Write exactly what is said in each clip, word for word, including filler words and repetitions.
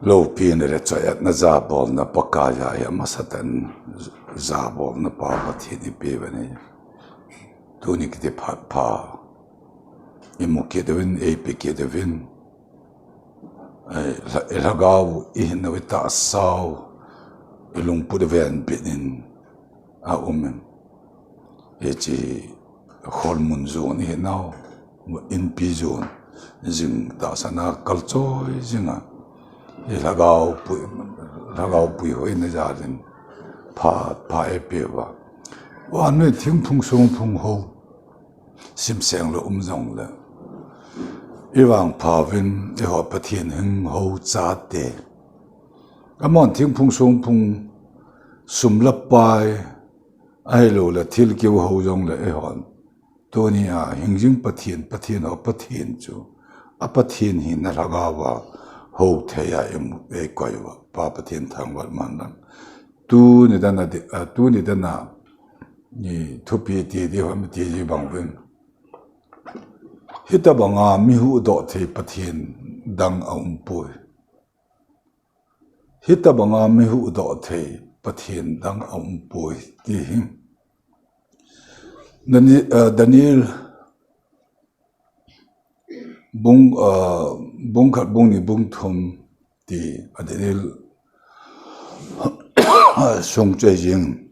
Loupina le choi-atna jabolna Pakaiya hi amasatan jabolna pa Pathen ipi bani. Tuni kiti phat pha imu kit uvin, eipe kit uvin. Ei, lha-, ilhagao, ihinna, itahsau, ilungput iven bit in aumin. Hiche hi kholmun jon ihinau, inpi jon jing tahsana kalchoi jinga, ilhagao pui, lhagao puihoina jalin phat pha eipeuva. Vannoi thingphung songphung ho simseng lou um jongle, ivangphauvin eiho Pathen hing ho chate, amahon thingphung songphung, sum le pai, ahilouleh thil keu ho jongle eihon tunia hingjing Pathen, Pathen ho Pathen chu, a Pathen hina lhagaova ho theiya imu, eikoi uva, Pa Pathen thangvah man lang. Tuni dana di, a, tuni dana, ni thupi ti di hom ti ji bang uvin. Hitobanga mi huhdoh thei Pathen dang aumpoi. Hitobanga mi huhdoh thei Pathen dang aumpoi ti hi. Dani-, eh, Daniel bung, eh, bung khat, bung ni, bung thum ti, a Daniel sung chu jing.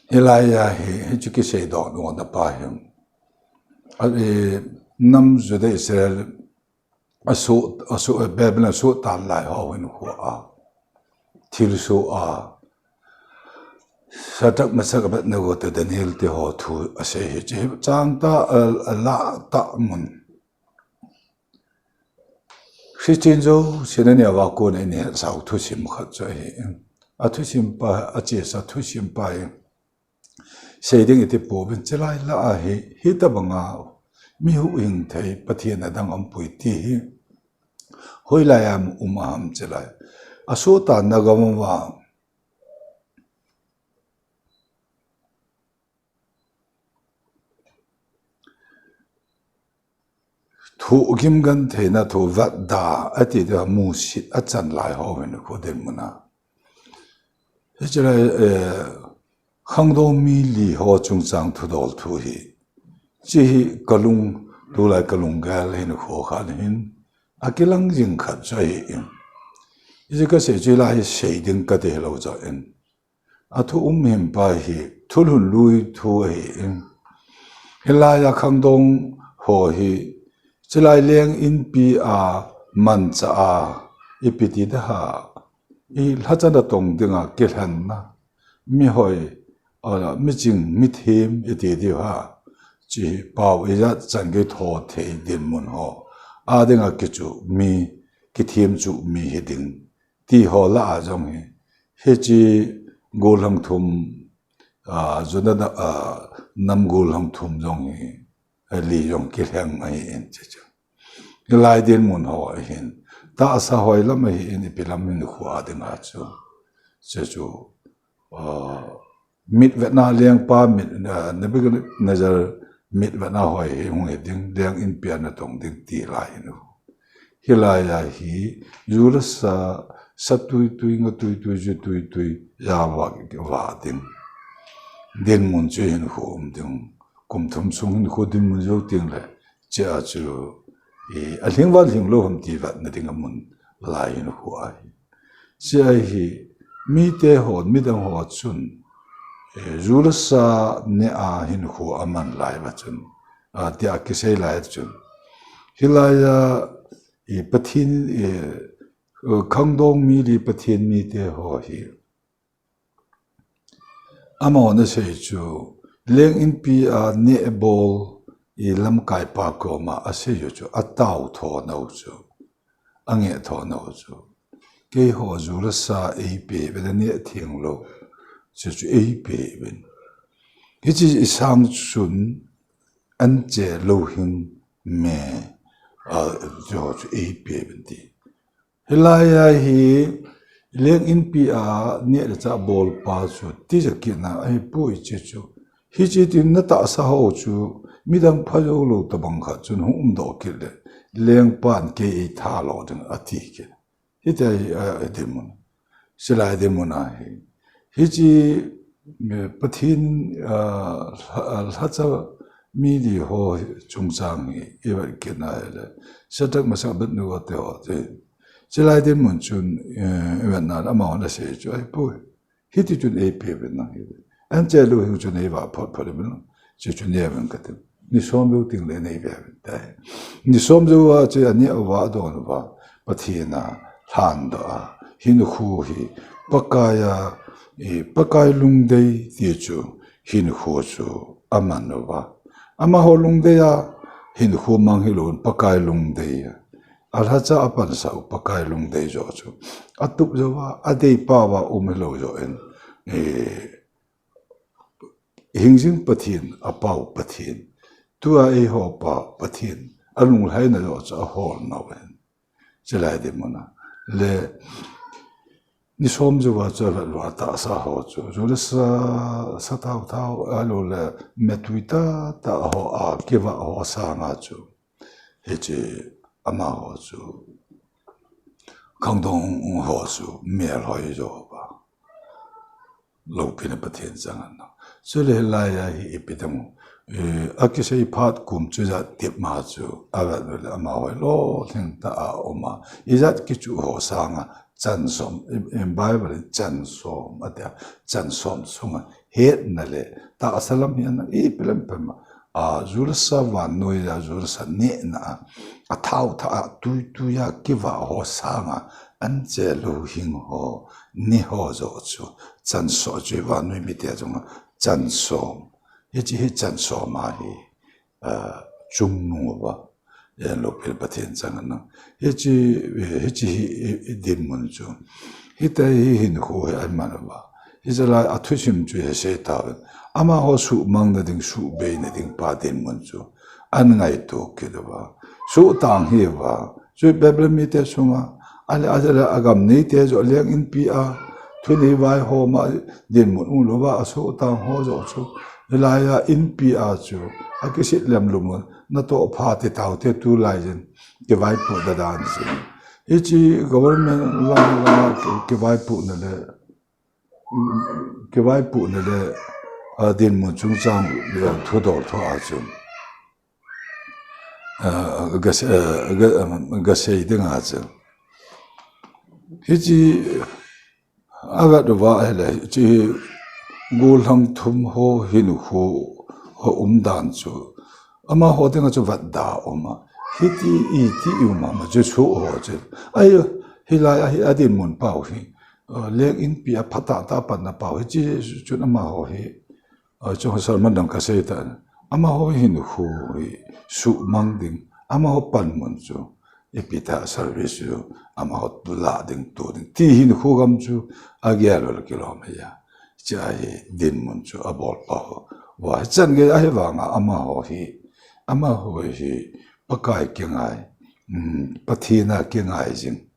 Hilaiya hi, hichu kiseidoh nona pa hi. A, eh, nam Juda Israel asoh, asoh, Babylon asoh tan lai ho hinkhoa, thilsoh a, Shadrach, Meshach, Abednego te Daniel te ho thu asei hi, hiche hi chang tah, a, alah tah mun. Christian jousen neiva kona inehetsau thusim khat chu ahi. Athusim pa, achesa thusim pa hi sei ding iti pouvin, chulai lah a hi, hitobanga mi huhhing thei Pathen adang aumpoi ti hi hoilaiya um ham chulai. Asoh tanna gam uva thohgim gentheina, thohvetda ati dia musit achan lai ho hinkho dinmuna. Hichulai, eh, khangdong mi li ho chungchang thudol thu hi, hiche hi kalung, tulai kalunggel hinkho khat hin akilang jing khat chu ahin. Hiche kasei chu hilai hi sei ding kati hilou jeh in, athu umhim pa hi thulhun lui thu ahin. Hilaiya khangdong ho hi, chulai leng inpi a manchah a, ipi ti ding ham, ilhachan a tong dinga kilhenna, mihoi, ala, miching, mithem iti diu ham, hiche hi pao ijat chan gei tho thei dinmun ho a dinga kichuh mi, kithemchuh mi hiding ti ho lah a jong hi, hiche gollhang thum, a, Juda, a, nam gollhang thum jong hi, a, li jong kilheng ahin, hiche chu hilai dinmun ho ahin. Tahsa hoilam ahin, ipi lam hinkho a dinga chu, hiche chu, a, mitvetna lengpa mit, a, Nebuchadnezzar mitvetna ho hi hung hiding, leng inpi a natong ding ti lai hinkho. Hilaiya hi, ju le sa, sa tuitui, nga tuitui, ju tuitui, ja va, va ding dinmun chu hinkho um ding. Kum thum sung hinkho dinmun jou tengle, hichea chu, i, alhing val lhinglou ham ti vetna dinga mun lai hinkho ahi. Hichea hi, mite hon, midang ho chun, eh, ju le sa neh a hinkho aman lai uva chun, a, tia kisei lai chun, hilaiya, i, Pathen, i, khangdong mi li Pathen mite ho hi, amahon asei chu, leng inpi a neh bol, i, lamkaipa koma asei u chu, atao tho nau chu, angeh tho nau chu, keiho ju le sa eipeh uvin, aneh thenglou chu, chu eipeh uvin. Hiche isang chun anche louhing me, a, chu ho chu eipeh uvin ti. Hilaiya hi leng inpi a neh le chah bolpa chu tija kitna ahipoi, hiche chu. Hiche tin natahsa ho chu midang phajou lou tobang khat chun hung umdoh kit le, lengpan kei eithat lou ding ati kit. Hitia hi, a, dinmun. Chulai dinmun a hi. Hiche, eh, Pathen, a, lha-, lhacha mi li ho chungchang hi, i vet kit na le. Shadrach, Meshach, Abednego te ho te. Chulai dinmun chun, eh, i vet na le, amahon asei chu, ahipoi. Hiti chun eipe uvin lang hi. Anche lou hing chun eiva phot phot uvin lang. Chu chu neh uvin kati. Ni som jou teng le neive uvin tai. Ni som jou a chu aneh uva adon uva. Pathen a lhandoh a. Hinkho hi Pakai a, i Pakai lungdei ti chu hinkho chu aman uva. Amaho lungdei a hinkho mang hilou in Pakai lungdei a. Alhacha a pansah u Pakai lungdei joh chu. Atup jouva, adei pao va um hilou joh in. Eh, hingjing Pathen, apao Pathen. Tua eiho pa Pathen. Alunglhaina joh chu ahol nau hin. Chulai dinmun a. Le, ni som jouva chu avet uva tahsa ho chu. Ju le sa, sa thao thao, ahilou le, metui tah tah ho a, kivah ho sanga chu. Hiche amaho chu khangdong ho chu melhoi jo uva. Loupina Pathen chang ahi. Chule hilai a hi ipi dang u. Eh, akisei phat kum chu ijat tep ma chu avet le amaho lolhing tah a um a. Ijat kichu ho sanga chan som, i, i Bible in chan som atia, chan som sunga hetna le tahsa lam hi ana ipi lam pema. A, ju le sa vannoi a, ju le sa nehna a, athao thah a, tui tui a, kivah ho sanga, anche lou hing ho, ni ho joh chu, chan som chu vannoi mite chunga, chan som. Hiche hi chan som ahi, a, chungnung uva. Yen loupina Pathen chang ahi. Hiche, hiche hi, hi, hi dinmun chu. Hitia hi hinkho hi aman uva. Hiche lai a thusim chu hi sei tauvin. Amaho suhmang na ding, suhbei na ding pa dinmun chu. An ngaito kit uva. Suhtang hi uva. Chu Bible mite sunga. Ale, ale, agam neite joh leng inpi a. Thunei vaihom a dinmun umlou va, asuhtang ho joh chu. Hilai a inpi a chu. Akisit lem lum un. Natoh pha ti taute tulai jin. Kivaipoh da dan jin. Hiche government lang, lang a ki, kivaipohna le, kivaipohna le, a, dinmun chungchang le thudol tho a chu. A, ga se-, a, ga, a, ga sei ding a chu. Hiche avet uva ahile, hiche gollhang thum ho hinkho ho umdan chu. Amaho dinga chu vetda um a. Hiti iti i um a, ma chu suh ho chu. Ai, hilai a hi adinmun pau hi. A, leng inpi a phatah tah a panna pau hi. Hiche chun amaho hi. A, chun sermon dang kasei ta. Amaho hinkho hi suhmang ding. Amaho panmun chu. Ipi tah service chu amaho lah ding tu ding. Ti hinkho gam chu agel lou kilom ahi a. Hiche ahi dinmun chu abol pau. Hichan gei ahi vanga amaho hi, amaho hi Pakai kingai, um, Pathen a kingai jing,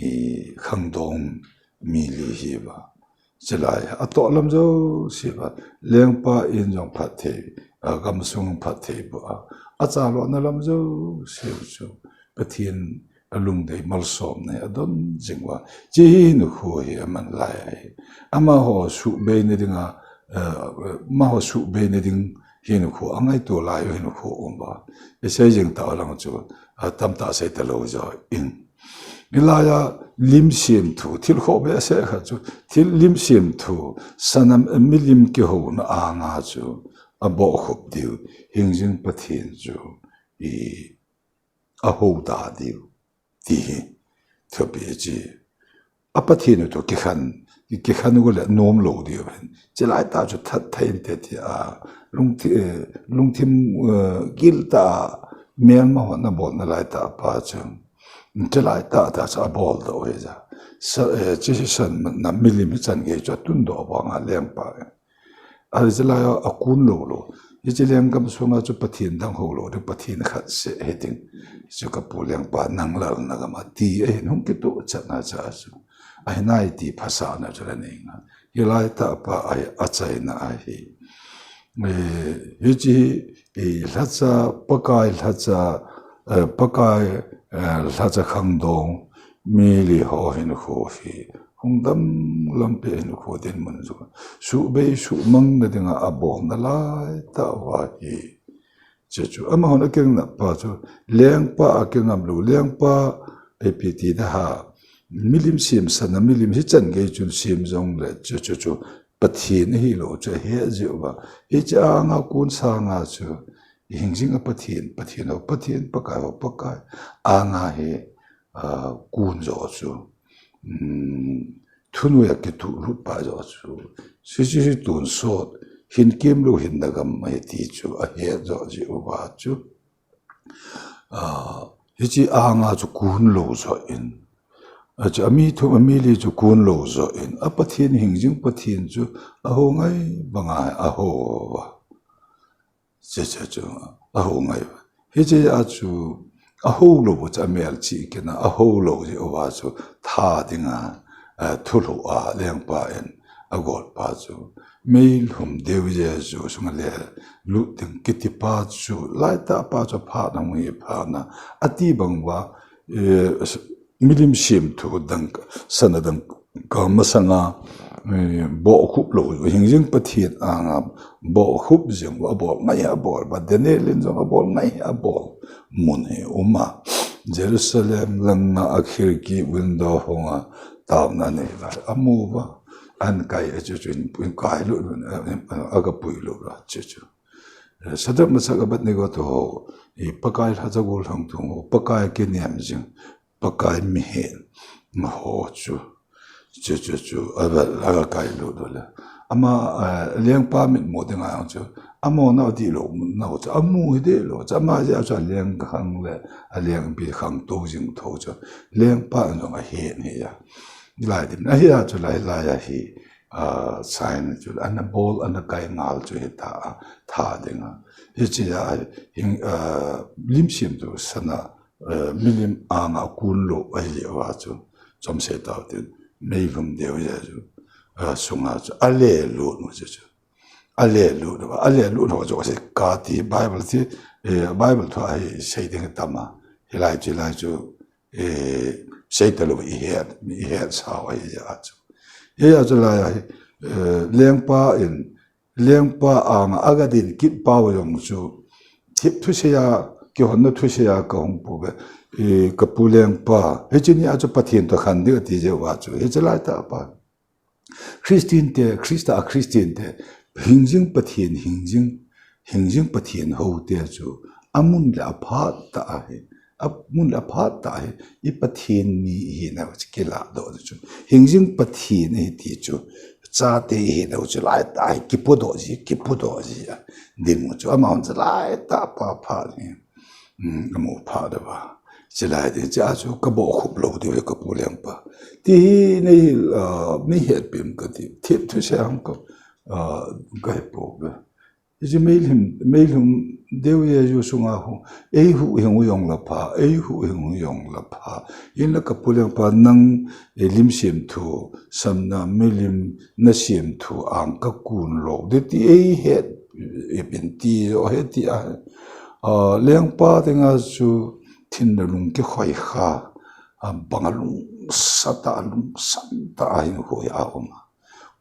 i khangdong mi li hi uva. Chulai, atoh lam jouse uva, lengpa in jong phatthei, a, gamsung phatthei boh a, achalona lam jouse u chu, Pathen alungdei malsomna hi adon jing uva. Hiche hinkho hi aman lai ahi. Amaho suhbei na dinga, a, amaho suhbei na ding hinkho, angaito lai u hinkho um uva. Isei jing tau lang chu, a, tamtah sei talou jo in. Hilai a lim semthu, thil khoh be asei khat chu, thil lim semthu, sanam, milim kihouna anga chu, abohkhup diu, hingjing Pathen chu, i, ahou da diu, ti hi, thupi chu. A Pathen u toh kikhen, kikhen u le nom lou diu hin. Chulai tah chu that thei inte ti a, lungthi-, eh, lungthim, eh, gil tah a, melma hon abol nalai tah pa chu. Chulai tah tah chu abol doh u hi ja. Sa, eh, hiche hi sanam milim hichan gei chu atun doh vanga lengpa. Ahi chulai a akun lou lou. Hiche lenggam sunga chu Pathen dang hou lou ding, Pathen khat seh hiding. Chu kapu lengpa nang lalna gam a ti ahin hung kitoh chatna cha chu. Ahi nai ti phasahna chu la nei ngai. Hilai tah pa ahi achaina ahi. Eh, hiche hi, eh, lhacha, Pakai lhacha, eh, Pakai, eh, lhacha khangdong, Meilhei ho hinkho hi hung dam lampi hinkho dinmun chu, subei sumang na dinga abol nalai tah uva hi. Chuchu amahon akineppa chu, lengpa akinep lou, lengpa ipi ti ding ham, milim semsahna, milim hichan gei chun sem jongle, chuchu chu Pathen ahilou chu ahe jeh uva, hiche anga kun sanga chu hingjing a Pathen, Pathen ho Pathen, Pakai ho Pakai anga hi, ah, kun jo chu, um, thunoi a kituh lut pa jo chu, hiche hi tonsot, hin kimlou hinna gam ahi ti chu ahe jo jeh uva chu, ah, hiche anga chu kun lou jo in, achu ami thum ami li chu kun lou jo in, a Pathen, hingjing Pathen chu aho ngai banga aho uva. Chuchu chu aho ngai uva. Hiche a chu aho lou uva chu amelchih kit na, aho lou jeh uva chu tha dinga, eh, thulhuh a lengpa in agol pa chu, meilhum deu Jesu sunga le lut ding kiti pa chu, laitah pa chu phat na hung hi phat na, ati bang uva, eh, milim semthu dangka, sana dangka masanga, eh, bohkhup lou, hingjing Pathen anga bohkhup jing uva, abol ngai abol uva, Daniel in jong abol ngai abol mun hi um a. Jerusalem langa a khirki window hung a taona nei lai amu uva, ahin kai a, chuchu in, in kai lut, eh, aga pui lut uva, chuchu. Eh, Shadrach, Meshach, Abednego te ho, i Pakai lhacha gollhang thum ho, Pakai kinem jing, Pakai mihem ho chu, chuchu chu, aga, aga kai lut uva le. Ama, eh, lengpa mitmu dinga jong chu, amu nau dih lou, nau chu, amu hi dih lou chu, ama jeh a chu aleng khang le, aleng pi khangtou jing tho chu, lengpa in jong ahen hi a. Lai dim, ahi a chu lai, lai a hi, ah, sign chu, ana bol, ana kai ngal chu hita a, tha dinga. Hiche a, hing, ah, lim semthu sana, eh, milim anga kun lou ahi jeh uva chu, chomsei tau tin, meilhum deu Jesu, eh, sunga chu ale lut uva chu, chu. Ale lut uva, ale lut uva chu, se ka ti Bible ti, eh, Bible thu a hi sei ding tam a. Hilai chu, hilai chu, eh, sei talou ihet, ihet sau ahi jeh a chu. Hia chu lai a hi, eh, lengpa in, lengpa anga aga din kit pau jong chu, thip thusei a, kihonna thusei a kahung pu ve, eh, kapu lengpa, hiche ni a chu Pathen toh khan ding ati jeh uva chu, hiche laitah pa. Christian te, Christa a Christian te, hingjing Pathen, hingjing, hingjing Pathen ho te chu, amun le aphat tah ahi, amun le aphat tah ahi, i Pathen mi ihinau chu kilah doh chu. Hingjing Pathen ihi ti chu, chate ihinau chu laitah ahi, kipodoh ji, kipodoh ji a. Dinmun chu amahon chu laitah pa phat hi. Um, amu phat uva. Chulai ding, chua chu kabohkhup lou diu hi kapu lengpa. Ti hi nei, ah, nei hetpem kati. Thip thusei ham ka, ah, kahe pouve. Hiche meilhum, meilhum deu Jesu sunga hu, eihuhhing u jong la pha, eihuhhing u jong la pha. Hinla kapu lengpa nang, eh, lim semthu, samna milim na semthu ang kakun lou ding ti eihet, eh, pen ti jo he ti a. Ah, lengpa dinga chu thinlhang lung kikhoi kha, ah, banga lungsa tah, lungsan tah a hinkho hi aum a.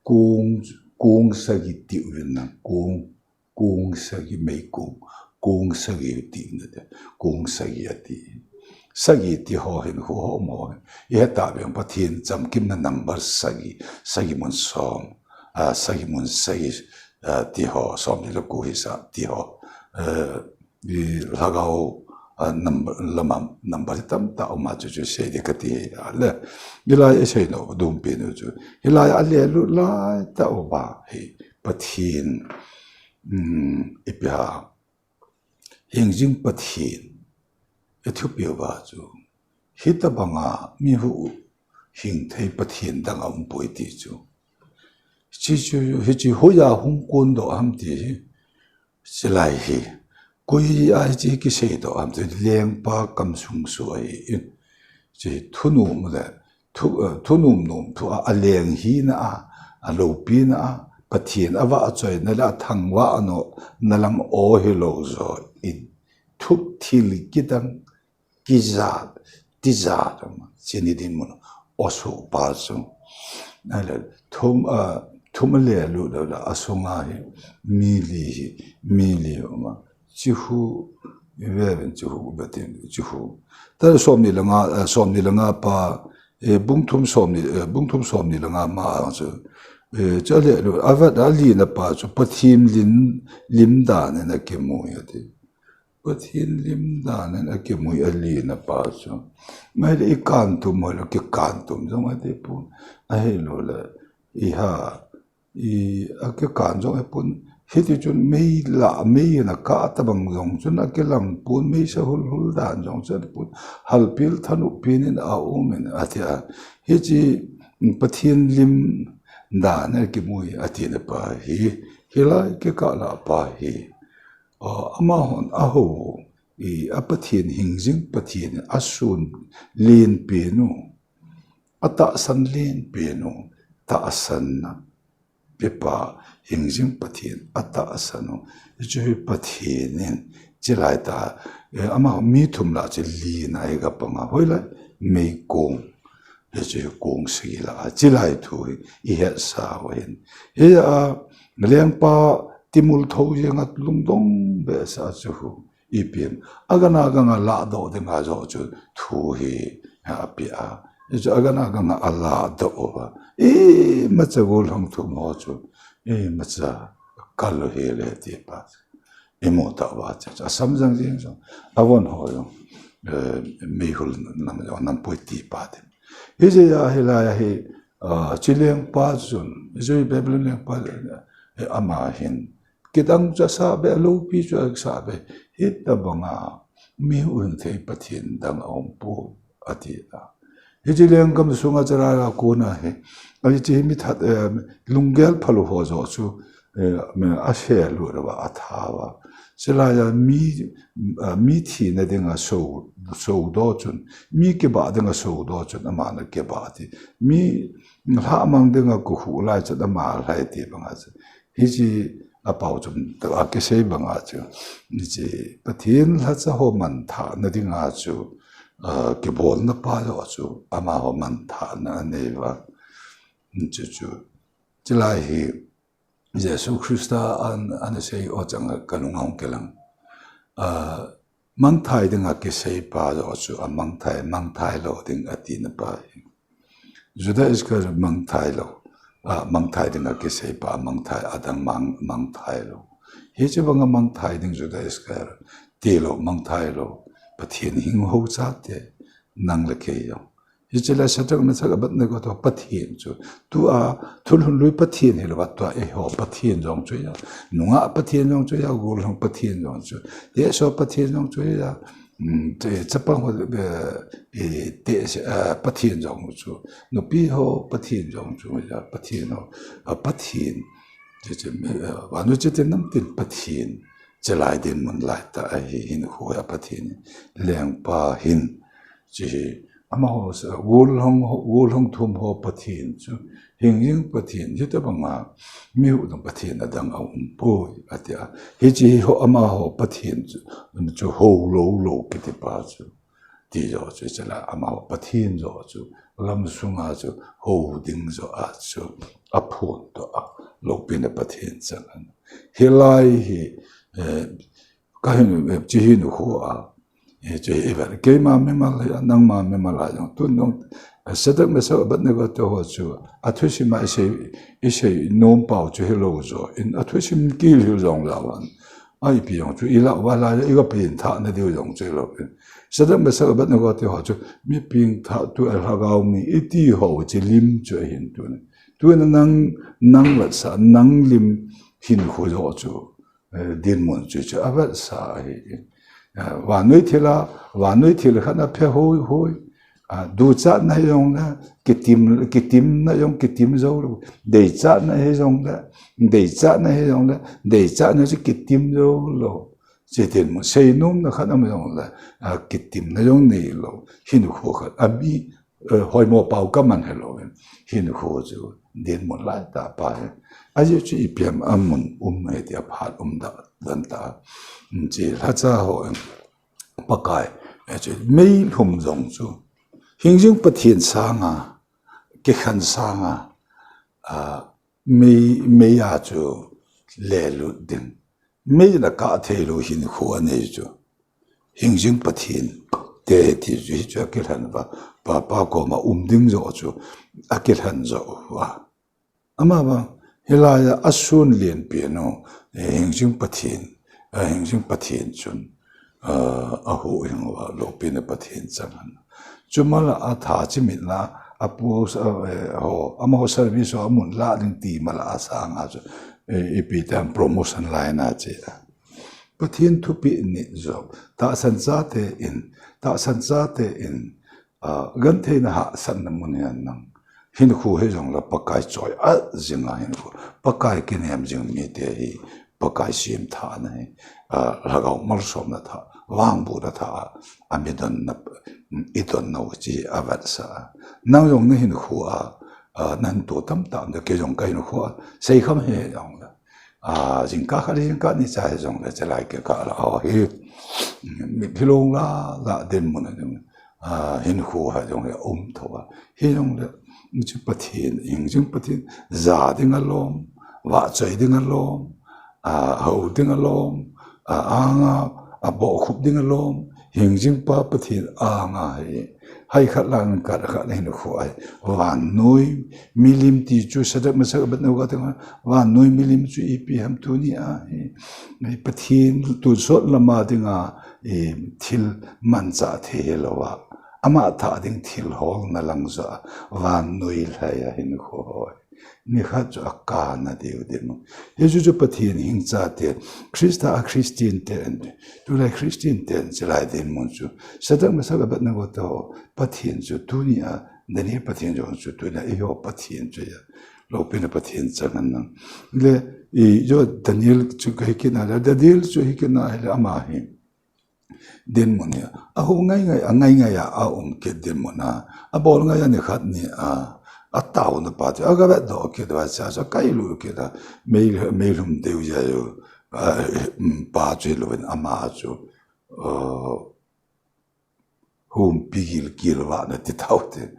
Kong, kong sagi ti uvin lang, kong, kong sagi meikong, kong sagi ti nate, kong sagi ati. Sagi ti ho hinkho ho mo. Ihet tah veng Pathen chamkimna number sagi, sagi mun som, ah, sagi mun sagi, ah, ti ho, som ni le ko hisa ti ho. Eh, i lhagao, ah, number, lama number tamtah um a chu chu sei ding kati a le. Hilai a sei nom dumpi nu chu. Hilai a le lut laitah uva hi Pathen, um, ipi ham, hingjing Pathen, i thupi uva chu, hitabanga mi huhhing thei Pathen dang aum poi ti chu. Hiche chu, hiche hoiya hung kon doh ham ti hi, chulai hi, koi a hiche kisei doh ham ti, lengpa kamsung soh ahi in. Hiche thunom le, thu, eh, thunom nom thu a, aleng hina a, aloupina a, Pathen avahchoina le athangvahna lam o hilou jo in, thuk thil kidang, kijat, tijat, Chini dinmun asoh pa chu. Ahile thum, ah, thum ale lut lou le asunga hi mi li hi, mi li uma. Chihu, i ve ven chihu, betin chihu. Ta somni le nga, eh, somni le nga pa, eh, bung thum somni, eh, bung thum somni le nga ma ang chu. Eh, chu ale lut, avet a lina pa chu Pathen lim, lim dan in akimu ati. Pathen lim dan in akimu a lina pa chu. Mai le i kan tum ho le ki kan tum jong ati pu. Ahilou le i ha i akikan jong ipun. Hiti chun mei la, mei na ka tabang jong chun akilang pun, mei sa hul hul dan jong chun pun. Halpil thanu pinin a um in ati a. Hichi Pathen lim dan in akimu ati na pa hi. Hilai kikah la pa hi. Ah, amahon aho, i, a Pathen hingjing Pathen asun len pen u, atahsan len pen u, tahsan na, pepa hingjing Pathen atahsan u, hichu hi Pathen in, chilai ta, eh, amaho mi thum la chu lina hi ka panga, hoilai, meikong, hichu hi kong sagi la, chilai thu hi, i hetsa u hin. Hi a, lengpa timul tho jeng a lungdong behseh a chu hu. Ipi ham. Agana ganga ladoh dinga joh chu thu hi apeh a. Hichu agana ganga aladoh uva. Imacha gollhang thum ho chu. Imacha kal u hile ti pa. Imu tah uva chu. Asam jang jing jong. Avon ho jong. Eh, meihul nam jong nam pui ti pa ti. Hijeh a hilai a hi, ah, chi lengpa chun. Hijeh Babylon lengpa, eh, ama hin. Kidang chu asah be, alopi chu asah be. Hitabanga mi hung thei Pathen dang aum poi, ati ta. Hichi lenggam sunga chara la kona hi. Hichi hi mi that, eh, lunggel phalou ho joh chu, eh, mi asel uva atha uva. Chulai a mi, eh, mi thina dinga so, sodoh chun, mi kibah dinga sodoh chun, ama na kibah ti. Mi lhamang dinga kikhu lai chun, ama lhai ti banga chu. Hichi apao chun, a kisei banga chu. Hichi Pathen lhacha ho manthahna dinga chu, ah, kibolna pa joh chu, amaho manthahna anei uva. Chu chu. Chulai hi Jesu Christa an, ana sei u chang ka lung ahung kilang. Ah, mangthai dinga kisei pa joh chu, amangthai, mangthai lou ding ati na pa hi. Judas Iscariot mangthai lou, ah, mangthai dinga kisei pa, mangthai adang mang, mangthai lou. Hichi banga mangthai ding Judas Iscariot, tilou mangthai lou, Pathen hing ho chate, nang le kei jong. Hichi le Shadrach, Meshach, Abednego to Pathen chu. Tua, thulhun lui Pathen hilou va, tua eiho Pathen jong chu ahi. Nungah Pathen jong chu ahi, gollhang Pathen jong chu. Tehse Pathen jong chu ahi. Mm, te, chapang ho, eh, eh, te, eh, Pathen jong chu. Nupi ho Pathen jong chu, ya, Pathen ho. A Pathen. Che, che, eh, vannoi chate namtin Pathen. Chulai dinmun lai ta ahi hin ho a Pathen. Lengpa hin. Che hi, amaho sa, gollhang ho, gollhang thum ho Pathen chu. Hingjing Pathen, hitabanga, mi hudong Pathen adang aum poi, ati a. Hichi hi ho amaho Pathen chu, chu ho lou lou kiti pa chu. Ti joh chu, chulai amaho Pathen joh chu, lam sunga chu, ho ding joh a chu, aphon toh a, loupina Pathen chang. Hilai hi, eh, ka hin, eh, chi hin ho a, Eh, chu hi ivet, keima mimal hi, nangma mimal a jong, tun jong, eh, Shadrach, Meshach, Abednego te ho chu, athusim a isei, isei nom pau chu hilou jo, in athusim kihil jong leu vang. A ipi jong chu, ilah uva la, iga pengthah na diu jong chu hilou in. Shadrach, Meshach, Abednego te ho chu, mi pengthah tu a lhagao mi, iti ho chu lim chu ahin tun. Tun nang, nang vetsah, nang lim hin khu jo chu. Eh, dinmun chu chu avetsah ahi. Eh, vannoi thil a, vannoi thil khat a phe hoi hoi. Ah, duchatna hi jong le, kitim, kitimna jong kitim jou lou. Deichatna hi jong le, deichatna hi jong le, deichatna chu kitim jou lou. Che dinmun, seinomna khat a um jong le, ah, kitimna jong neilou. Hinkho khat a mi eh, hoimo pau kaman helou in. Hinkho chu dinmun lai tah pa hi. Ajeh chu ipi ham amun um e ti aphat um dan tah. Che lhacha ho in. Pakai, eh, chu meilhum jong chu. Hingjing Pathen sanga, kikhen sanga, a, mei, mei a chu lelut ding. Mei na kah thei lou hinkho anei chu. Hingjing Pathen te ti chu hi chu akilhen va. Papa koma um ding jo chu akilhen jo va. Ama ba, hilai a asun lienpi nu, eh, hingjing Pathen, eh, hingjing Pathen chun, ah, ahuhhing uva, loupina Pathen chang hen. Chuma la a tha chimit la, a post, ah, eh, ho, amaho service ho amun la ding ti ma la a sanga chu, eh, ipi tam promotion lai na che. Pathen thupeh ni jo, tahsan chate in, tahsan chate in, ah, gentheina hahsatna mun hian nang. Hinkho hi jong la Pakai choi a jing a hinkho. Pakai kinem jing mite hi Pakai siam thahna hi, ah, lhagao malsomna tha, vangbohna tha, a mi donna, i donna u chi a vetsah a. Nang jong na hinkho a, ah, nan to tam tam da kei jong ka hinkho a. Seikham he jong la. A, jingkah khat, jingkah ni cha hi jong le, chelai kikah la, aw, hi, mit hi long la, la dinmun a ding, a, hinkho ha jong le, um tho a. Hi jong le, chu Pathen, hingjing Pathen, ja ding alom, vahchoi ding alom, a, hou ding alom, a, anga, a bohkhup ding alom, hingjing pa Pathen anga hi, hai khat lang khat khat hinkho a hi, vannoi, milim ti chu Sadrak, Mesak, Abednego ka teng, vannoi milim chu ipi ham tuni a hi, hi Pathen tonsot lama dinga, eh, thil manchah thei hilou a, ama thah ding thil holna lang jo a, vannoi lhai a hinkho ho hi. Ni khat chu a kana diu dinmun. Hi chu chu Pathen hing chate, Christa a Christian te, tulai Christian te, chilai dinmun chu. Sadrak, Mesak, Abednego te ho, Pathen chu tuni a, Daniel Pathen jong chu tuni a, eiho Pathen chu ya. Loupina Pathen chang hen nang. Le, i, jo Daniel chu ka hi kit na, le Daniel chu hi kit na, le ama hi. Dinmun hi, a hu ngai ngai, a ngai ngai a, a um kit dinmun a, a bol ngai a ni khat ni a, a tauna pa chu, a ga vet doh kit va cha, cha kai lu kit a, mei, mei lhum deu ja yo, a, um, pa chu hi lo in ama chu, uh, humpi gilkel vahna ti tau te.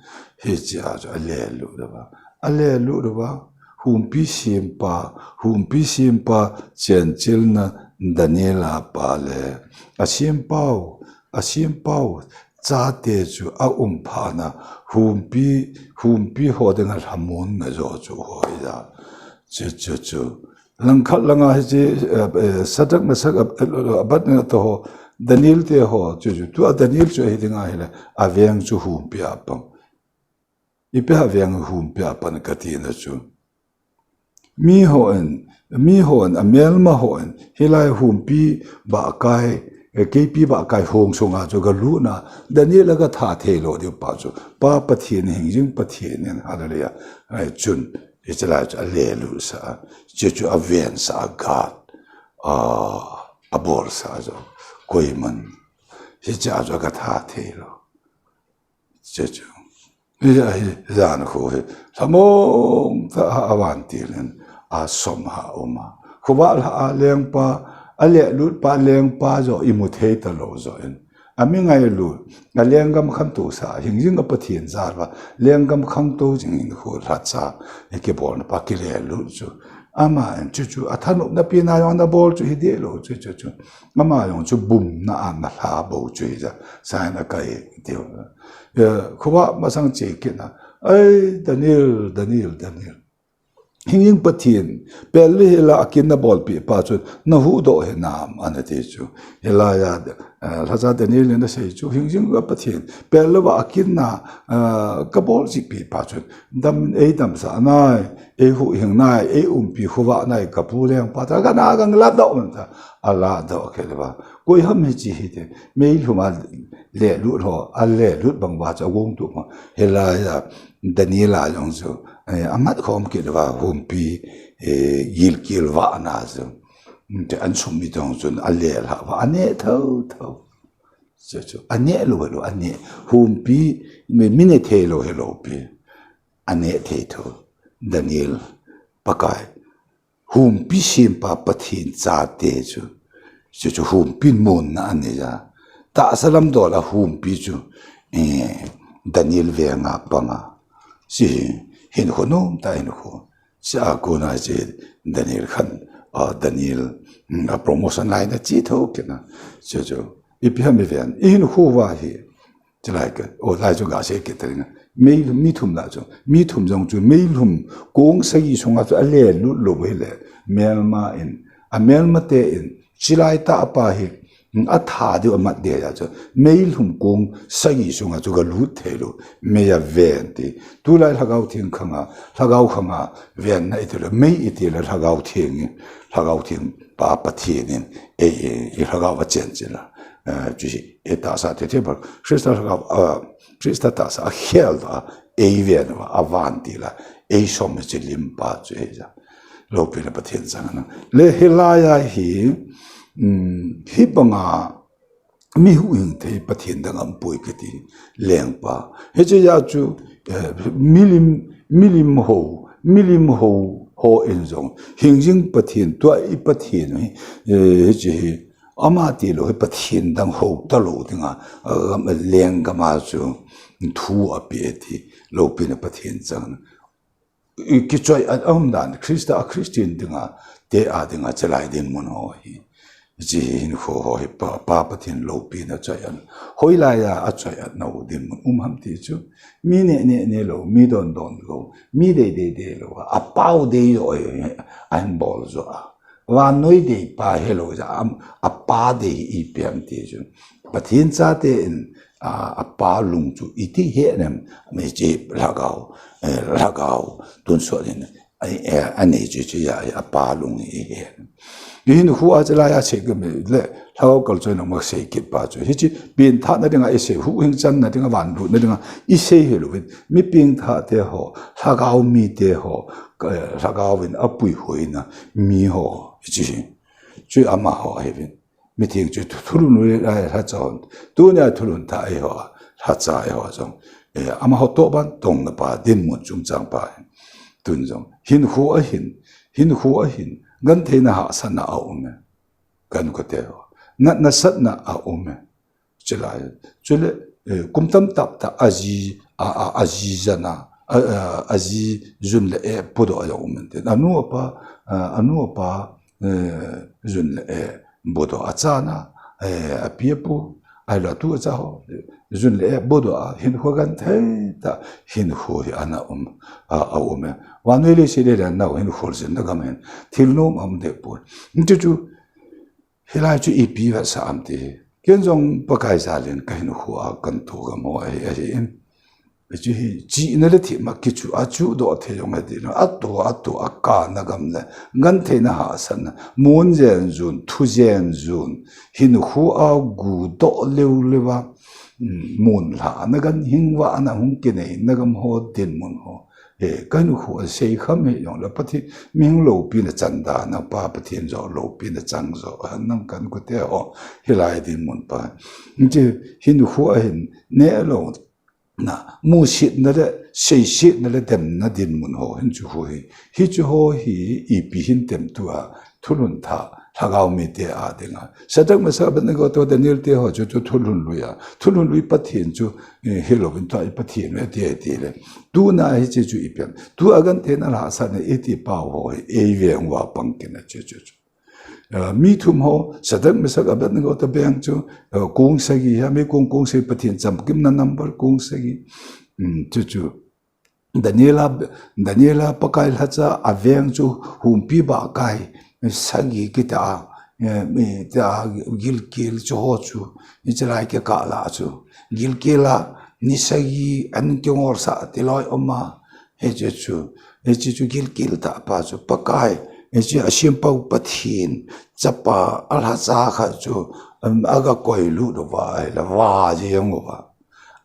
Hiche a chu a le lut uva. A le lut uva. Humpi sempa, humpi sempa chenchilna Daniel a pa le. A sempau, a sempau chate chu a um phat na humpi, humpi ho dinga lhamon na jo chu hoi ja. Chu, chu, chu. Langkhat langa hiche, eh, eh, Sadrak, Mesak, Ab-, eh, Abednego te ho, Daniel te ho, chu, chu, tua Daniel chu ahi dinga hile, aveng chu humpi a pang. Ipi aveng humpi a pan kati na chu. Mi hon, mi hon, amelma hon, hilai humpi bahkai, eh, keipi bahkai hong sunga chu galut na, Daniel a gatha thei lou diu pa chu, Pa Pathen hingjing Pathen in, hallelujah, ai chun, Hiche lai chu a le lut sah a, hiche chu a ven sah a gat, a, a bol sah a jo, koiman. Hiche a chu a gatha thei lou. Hiche chu. Hi, hi, jan khu hi. Lhamong tah a vantil in a som ha um a. Khovah lha a lengpa, a le lut pa lengpa jo i mu thei ta lou jo in. A mi ngailut, a lenggam khangtou sah, hingjing a Pathen jal uva, lenggam khangtou jing in khu lhacha, i kibolna pa kilelut chu. Ama in chu chu, a thanopna pi na jong na bol chu hi deh lou chu chu chu. Ama jong chu bumna a na lha bou chu hi ja, sign a kai tiu. Eh, khovah masang che kit na, "Ai, Daniel, Daniel, Daniel." Hingjing Pathen, pel le hela a kin na bolpeh pa chun, na huhdoh hinam, ana ti chu. Hilai a, eh, lhacha Daniel in a sei chu, hingjing a Pathen, pel le va a kin na, eh, ka bolchih peh pa chun, dam, ei damsah nai, ei huhhing nai, ei umpi khovah nai, ka pu lengpa ta, ka na gang ladoh man ta, a ladoh khe le va. Koi ham hiche hi te, mei lhum a lelut ho, a lelut bang va chu, a gong tu ma, hilai a, Daniel a jong chu, eh, a mat khom kit uva humpi, eh, gilkel vahna chu. Te an sum mi tong chun a le lha uva, a neh tho tho. Chu chu, a neh lou lou, a neh. Humpi, mi, mi neh thei lou hi lou pi. A neh thei tho. Daniel, Pakai. Humpi sempa Pathen chate chu. Chu chu humpi monna a nei a. Tahsa lam dol a humpi chu. Eh, Daniel venga panga. Hiche hi, hinkho nomtah hinkho. Hiche a kona hiche Daniel khan, a, Daniel, mm, a promotion laina che tho kit na. Hiche chu, ipi ham iven. I hinkho uva hi. Hiche lai ka, o lai chu gasei kit ta ding. Mei, mi thum la chu. Mi thum jong chu, meilhum kong sagi sunga chu ale lut lou hile. Melma in. A melma te in. Hiche lai tah a pa hi. Atha diu amat ding ahi chu. Meilhum kong sagi sunga chu galut thei lou. Mei a ven ti. Tulai Lhagao Theng khanga, Lhagao khanga venna iti le, mei iti le Lhagao Theng in, Lhagao Theng pa Pathen in, ei, ei, i Lhagao a chen chen la. Eh, chu hi, ei tahsa te te ba, Krista Lhagao, ah, Krista tahsa a khel a, ei ven a, a van ti la, ei som chi lim pa chu hi ja. Loupina Pathen chang na. Le hilai a hi, um, hi banga, mi huhhing thei Pathen dang aum poi kiti lengpa. Hiche a chu, eh, milim, milim ho, milim ho, ho in jong. Hingjing Pathen, tua i Pathen hi, eh, hiche hi. Ama tilou hi Pathen dang ho talou dinga, eh, lenggam a chu thu ape ti, loupina Pathen chang. I kichoi-at aum dan, Krista a Christian dinga, te a dinga, hiche lai dinmun ho hi. Hiche hinkho ho hi pa, pa Pathen loupina choi-at. Hoilai a, achoi-at nau dinmun um ham ti chu. Mi neh neh neh lou, mi don don lou, mi dei dei dei lou. Apao dei jo, ahin bol jo a. Vannoi dei pa helou ja, am, apa dei ipi ham ti chu. Pathen chate in, a, apa lung chu iti he nem, mi chi Lhagao, eh, Lhagao, tun so din, ai, eh, ani chu chu ya, apa lung i he. Hinkho a hiche lai a sei ka mi le, Lhagao kalchoina ma sei kit pa chu. Hiche, pengthahna dinga i sei, huhhing channa dinga, vanlutna dinga, i sei hilou vin, mi pengthah te ho, Lhagao mi te ho, ka, Lhagao vin apuihoina, mi ho, hiche hi. Chu amaho ahi vin. Mitheng chu thu-, thulhun lui lai lhacha hon. Tunia thulhun thah eiho, lhacha eiho jong. Eh, amaho toh ban tongna pa, dinmun chungchang pa. Tun jong. Hinkho ahin, hinkho ahin. Gentheina hahsatna aum e. Kan kote ho. Natna satna aum e. Chulai. Chule, eh, kum tamtah tah aji, a, a, aji jana, a, a, aji jun le eh, podoh a jong um e. Anu apa, a, anu apa, eh, jun le eh, bodoh a chana, eh, api apu, ahilou a tu acha ho, jun le eh, bodoh a, hinkho genthei tah, hinkho hi ana um, a, aum e. Vannoi leiset le le nau hinkho jin na gam hin, thil nom aum deh poi. Hichu chu, hilai chu ipi vetsah am ti hi. Ken jong Pakai jal in ka hinkho a kan toh gam ho ahi, ahi in. Hichu hi, chihna le themna kichu, achuhdoh thei jong ahi ti na. Atoh, atoh, akana gam le. Gentheina hahsatna. Mon jen jun, thu jen jun. Hinkho a gudoh leu leu a. Mm, mon lhahna gan hing vahna hung kineina gam ho, dinmun ho. Eh, ka hinkho a sei kham hi jong le Pathen, mihing loupina chan dan a pa Pathen jo loupina chang jo, a nang kan kote ho, hilai dinmun pa. Hiche hinkho a hin, neh lou, na, musetna le, seisetna le, demna dinmun ho, hichu ho hi. Hichu ho hi, ipi hintem tua, thulhun thah, Lhagao mite a dinga. Shadrach, Meshach, Abednego toh Daniel te ho chu, chu thulhun lui a. Thulhun lui Pathen chu, eh, hilou vin tua i Pathen ve ti, ti le. Tuna hiche chu ipi ham. Tua gentheina lhahsatna iti pau ho hi, ei veng uva pang kit na chu, chu, chu. Eh, mi thum ho, Shadrach, Meshach, Abednego toh veng chu, eh, kong sagi, a mi kong, kong sagi Pathen chamkimna number kong sagi. Um, chu, chu. Daniel a, Daniel a Pakai lhacha a veng chu humpi bahkai sagi kita a, eh, mi ta gilkel chu ho chu, hiche lai kikah lah chu. Gilkel a ni sagi an kingolsah ti loi um a, hiche chu, hiche chu gilkel tah pa chu Pakai, hiche a sempau Pathen, chapa a lhacha khat chu, um, aga koilut uva, ahile va jeng uva.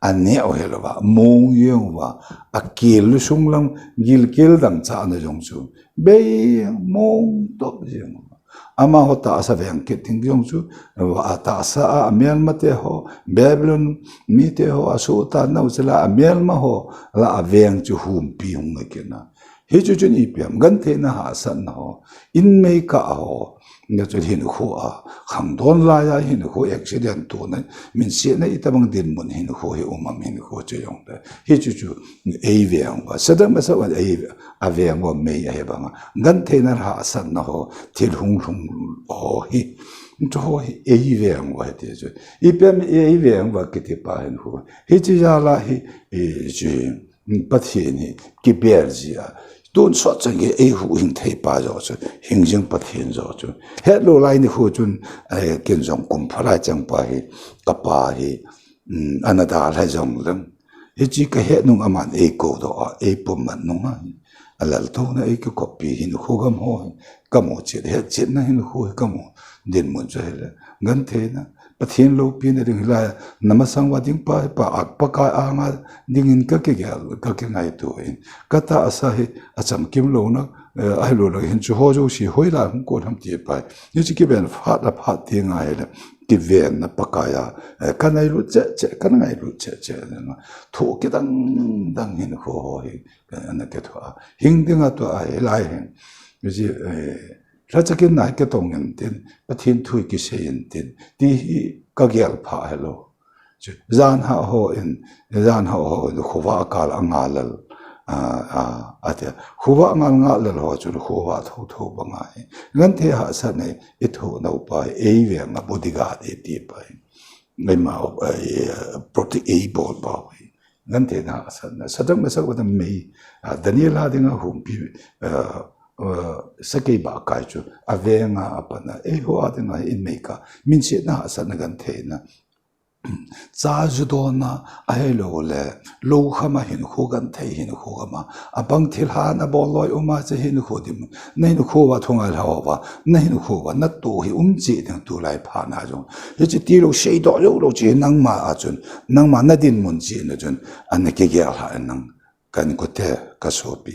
Aneo hilouva, mong jeng uva, akel sung lang gilkel dangchahna jong chu, bei mong top jeng uva. Amaho tahsa veng kit ding jong chu, atahsa a amelmate ho, Babylon mite ho, asohtan nau chula amelma ho, la aveng chu humpi hung kit na. Hichu chun ipi ham, gentheina hahsatna ho, inmei kah ho, Hiche hinkho a, khangdon laiya hinkho accident tona, minsetna itobang dinmun hinkho hi um am hinkho chu jong ta. Hichu chu eiveng uva. Sadrach, Mesach, Abednego, aveng uva mei ahi banga. Gentheina lhahsamna ho, thil hunglhung ho hi. Chuho hi eiveng uva hiti chu. Ipi ham eiveng uva kiti pa hinkho. Hiche jal a hi, hiche Pathen hi kibel jia. Tonsot chan gei eihuhhing thei pa joh chu, hingjing Pathen joh chu. Hetlou lai nikho chun, eh, ken jong kum phalai chang pa hi, kapa hi, um, ana dalha jongleng. Hiche kahet nung aman eikou doh a, eipummat nung a. Alaltouna eikikoppi hinkho gam ho hi, kamu chet, hetchetna hinkho hi kamu. Dinmun chu hile. Gentheina. Pathen loupina ding hilai, namasang uva ding pa, pa, a, Pakai anga dingin kakigel, kakingaito in. Katahsa hi, achamkim louna, eh, ahilou le, hin chuho jouse hoilai hung kon ham ti pa. Hiche kiven phat le phat ti ngai le, kivenna Pakai a, eh, kanailut cheh cheh, kanailut cheh cheh, na. Thoh kidang dang hinkho ho hi, ana kithoh a. Hing dinga tua hilai hin. Hiche, eh, Lhacha kin nai kitong intin, Pathen thu kisei intin, ti hi kagel pha hilou. Chu, jan hah ho in, jan hah ho in, khovah kal a ngal lel, a, a, ati. Khovah ngal ngal lel ho chu, khovah tho tho banga hi. Genthei hahsatna, ithoh nau pa hi, eiveng a bodyguard iti pa hi. Eima, eh, protect eibol pa hi. Gentheina hahsatna. Sadrach, Mesach, Abednego mei. A, Daniel a dinga humpi, a, a, sakei ba kai chu. Avenga apatna. Eiho a dinga hin mei ka. Minsetna hahsatna gentheina. Cha ju dona ahilou le. Lou khama hinkho genthei hinkho gama. Abang thilha nabol loi uma che hinkho dim. Na hinkho uva thungai lhauva. Na hinkho uva. Natoh hi um che ding tulai phat na jong. Hiche tilou seidoh joulou che nangma a chun. Nangma nadinmun chihna chun, ana kigel lha nang, kainkote, kasopi,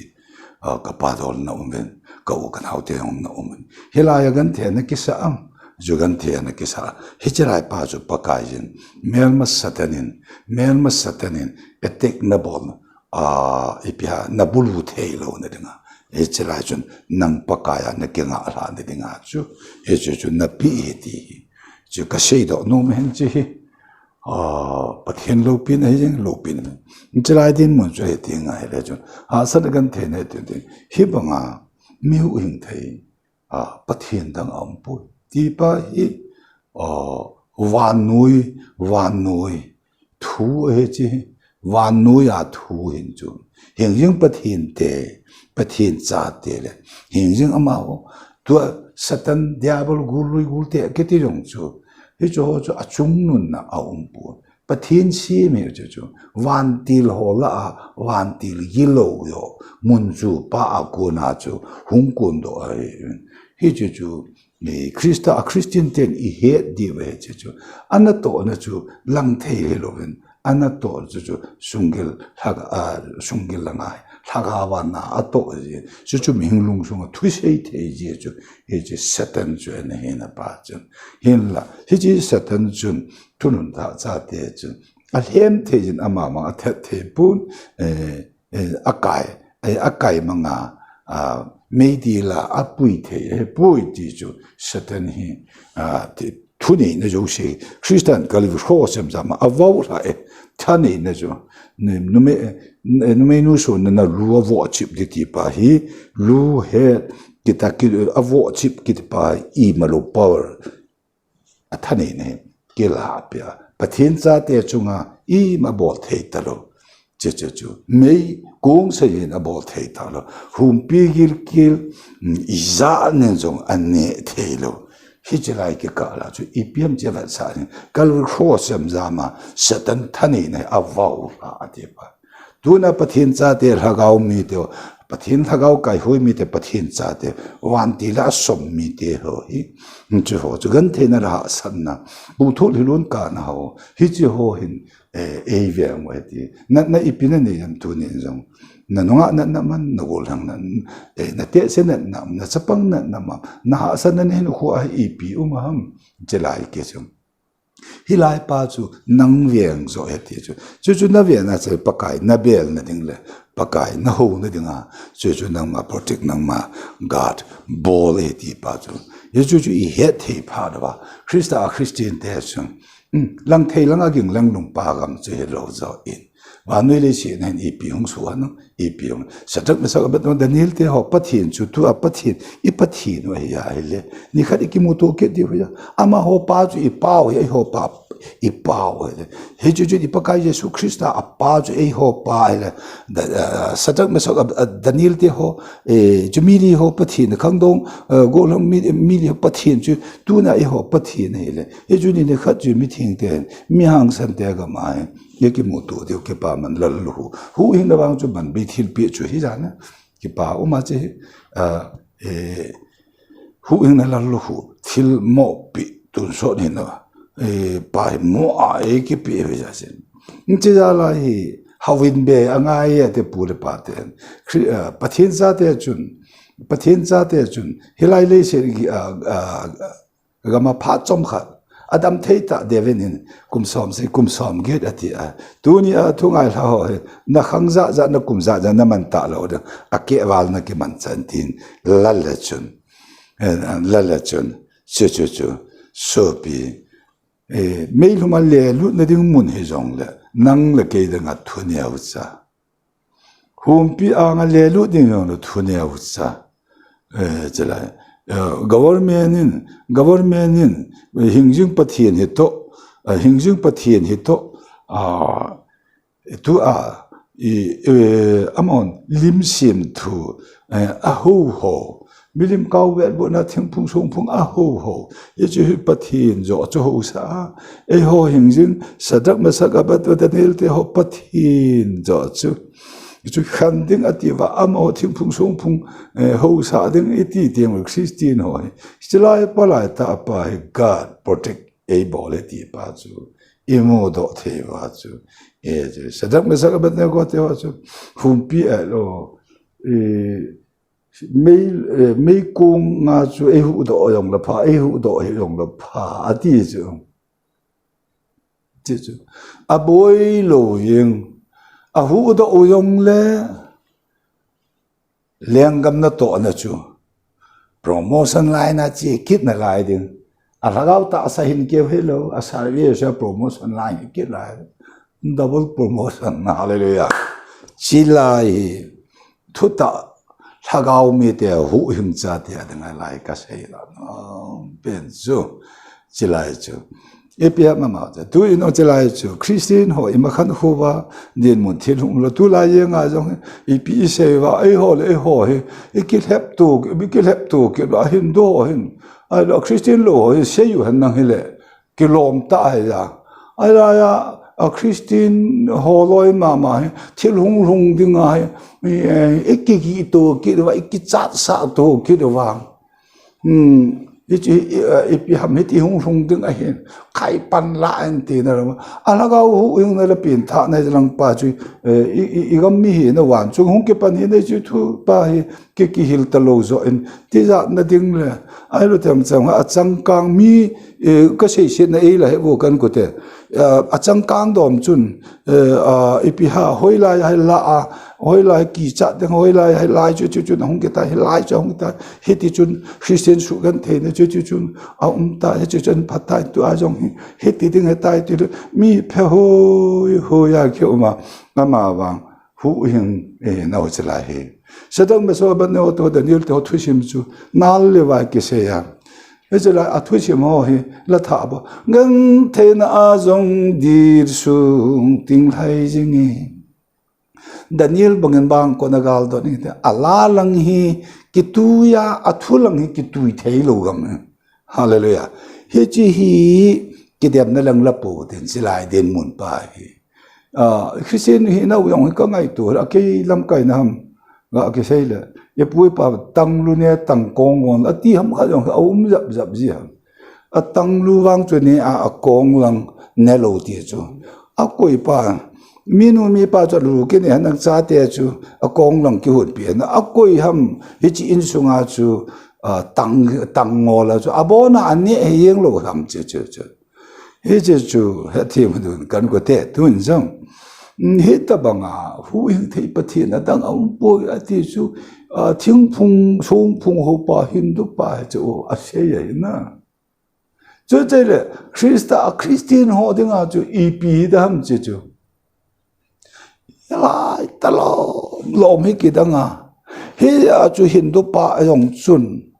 a, kapa dol na um uvin, ka u kanaote jong na um uvin. Hilai a genthei ana kisa am, chu genthei ana kisa. Hiche lai pa chu Pakai jin, melma Satan in, melma Satan in, attack nabol, a, ipi ham, nabulu thei louna dinga. Hiche lai chun, nang Pakai a nakingah lhahna dinga chu, hichu chu napi hi ti hi. Chu kaseidoh nom hin che hi. A, Pathen loupina hi jeng loupina. Hiche lai dinmun chu hiti ngai le chun. Hahsatna gentheina ti ding. Hibanga mi huhhing thei, a, Pathen dang aumpoi. Ti pa hi, a, vannoi, vannoi thu ahi che. Vannoi a thu hin chu. Hingjing Pathen te, Pathen chate le. Hingjing amaho. Tua Satan, Diabol, gul lui gul te kiti jong chu. Hichu ho chu achungnunna aumpoi. Pathen semi chu chu. Vantil ho lah a, vantil gilou jo. Mun chu pa a kona chu. Hung kondoh ahi. Hichu chu. Christa a Christian ten ihet diu ahi chu chu. Anatohna chu lang thei hilouvin. Anatoh chu chu. Sunggil lhagao, a, sunggil langa. Lhagao vana atoh ji. Chu chu mihing lungsunga thusei thei ji chu. Hiche Satan chu ana hina pa chun. Hinla. Hiche Satan chun. Thunun tha chate chun. Alhem thei jin amama athet thei pon. Eh, eh, akai, eh, akai manga, a, meidil a apui thei, eh, pui ti chu Satan hi, a, ti, thuneina jouse, Christian Calvary cross em jama, avau lha e, thaneina chu, numei, eh, numei nu sonna lu avoh chip di ti pa hi, lu he, kita ki, avoh chip kiti pa imalou power, athaneina hi, kila pia. Pathen chate chunga ima bol thei talou. Che che chu. Mei kong sa hin abol thei talou. Humpi gilkel, mm, ija nen jong ane thei lou. Hiche lai kikah la chu ipi ham che vetsah hin. Calvary cross em jama Satan thaneina hi avau lha ati pa. Tuna Pathen chate lhagao mite, Pathen lhagao kaihoi mite, Pathen chate, vantil a som mite ho hi. Hiche ho chu gentheina le hahsatna. Pu thul hilun kana ho. Hiche ho hin, eh, eiveng uva hiti. Natna ipi nanei em tuni jong. Nanunga natna man, nagol hang na, eh, natehse natna, nachapang natna man. Nahahsatna nahin khu a ipi um ham. Hiche lai ke chu. Hilai pa chu nang veng jo ahi ti chu. Chu chu na veng na chu Pakai na bel na ding le Pakai na ho na ding a. Chu chu nangma protect nangma guard bol ahi ti pa chu. Ye chu chu i het thei pha da ba. Christa a Christian te chu. Hmm, lang thei lang a ging lang lung pa gam chu he lo jo in. Vannoi leiset na hin ipi hung su han, ipi hung. Shadrach, Meshach, Abednego, Daniel te ho Pathen chu tu a Pathen, i Pathen u ahi a ahile. Ni khat i kimuto kit diu ahi a. Amaho pa chu i pa u ahi, eiho pa, i pa u ahile. Hichu chu i Pakai Jesu Christa a pa chu eiho pa ahile. Da, ah, Shadrach, Meshach, Ab-, ah, Daniel te ho, eh, chu mi li ho Pathen, khangdong, eh, gollhang mi, mi li ho Pathen chu, tuna eiho Pathen ahile. Hichu ni, ni khat chu mitheng te, mi hangsan te gam a hin. Ye kimuto diu kipaman lal lu hu. Huhhingna vang chu man bei thilpeh chu hi jana. Kipa um a che hi. Ah, eh, huhhingna lal lu hu. Thil mo pi tun sot hin a. Eh, pa hi mo a e kipe hi ja sin. Nche ja la hi hawin be a ngai a te pu le pa te. Khri-, ah, Pathen cha te chun. Pathen cha te chun. Hilai leiset gi, ah, ah, Gam a phat chomkhat. Adam thei ta David in kum som sei, kum som get ati a. Tuni a thu ngai lha ho hi. Na khang ja ja na kum ja ja na man ta lo ding. A keh val na kiman chan tin. Lal le chun. Eh, lal le chun. Chu chu chu. Sopi. Eh, meilhum a le lut na ding mun hi jong le. Nang le kei ding a thu neo cha. Humpi anga le lut ding jong le thu neo cha. Eh, chulai, eh, government in, government in, eh, hingjing Pathen hi to, eh, hingjing Pathen hi to, ah, tu a, i, eh, amon lim sim thu, eh, a ho ho, Milim kau vet bu na thingphung songphung a ho ho. Ye chu hi Pathen jo chu ho sa a. Eiho hingjing Shadrach, Meshach, Abednego, Daniel te ho Pathen jo chu. Chu khan ding ati va amaho thingphung songphung, eh, ho sa ding iti tiang Christian ho hi. Chilai palai ta pa hi God protect ei bol e ti pa chu. I mu do thei va chu. E chu Shadrach, Meshach, Abednego te ho chu. Humpi a lo. E, Mei, eh, meikong a chu ei huhdoh jong le pha, ei huhdoh hi jong le pha, ati chu. Ti chu. A boi lo jeng, a huhdoh u jong le, lenggam natohna chu. Promotion line a che kit nalai ding. A lhagao tahsa hin keu hilo, a service a promotion line hin kit lai. Double promotion, hallelujah. Chilai hi, thutah lhagao mite huhhing chate a dinga lai kasei la. Pen chu, chilai chu. Ipi ham ama chu. Tu in o chilai chu. Christian ho, ima khan khuva, dinmun thil hung lo. Tulai jenga jong, ipi isei va, eiho le eiho hi. Ikilhep tu, ikilhep tu, kilo Hindu ho hin. Ai lo Christian lo ho hi, sei u hen nang hi le. Kilom ta hi ja. Ai la ja, a Christian ho loi mama hi, thil hung lhung ding a hi, i, i, ikiki to kit va, ikichat sa to kit va. Hmm, i, i, i, ipi ham hiti hung lhung ding a hin, khai pan la en ti na la. A lhagao huhhing na la pin tha na lang pa chu, eh, i, i, i gam mi hi na van chu hung kipan hi na chu thu pa hi, ki, kihil ta lo jo in, tijat na ding le, ai lo tem chang, a changkang mi, eh, ka sei se na ei la he vo kan ko te. Eh, a changkang dom chun, eh, a, ipi ha, hoilai hai la a, hoilai kichat ding, hoilai hai lai chu, chu, chu, na hung kita, hilai chu hung kita, hiti chun, Christian su kan thei na chu, chu, chun, a um ta, he chu, chun, phat ta, tu a jong hi, hiti ding he tai, ti lu, mi phe hoi, hoi a ki um a, ama vang. Huhhing, eh, nau chilai hi. Shadrach, Meshach, Abednego to Daniel to thusim chu nal le vai kisei a. Hichilai a thusim ho hi la tha bo. Gentheina a jong dil sung ting lhai jing e. Daniel bangin bang kona gal dot ni te. A la lang hi kitui a, a thu lang hi kitui thei lo gam e. Hallelujah. Hichi hi kidemna lang la po den silai den mun pa hi. Ah, Christian hi nau jong hi ka ngaito, a kei lamkai na ham, ga kisei le. Ye pu ye pa tang lu ne tang kong gon, a ti ham kha jong a um jap jap ji ham. A tang lu vang chu ne a, a kong lang ne lo ti chu. A koi pa, mi nu mi pa chu lu ke ne han ang cha te chu, a kong lang ki hun pi na. A koi ham, hichi insunga chu, ah, tang, tang ngol a chu. A bona a ne he yeng lo ham chu, chu, chu. Hiche chu hethem dun kan kote tun jong. Hitabanga huhhing thei Pathen adang aumpoi ati chu, a, thingphung, songphung houpa, Hindu pa chu asei ahi na. Chuche le Christa a Christian ho dinga chu ipi hidam hiche chu. Lai talom lom hi kidang a. Hia chu Hindu pa jong chun,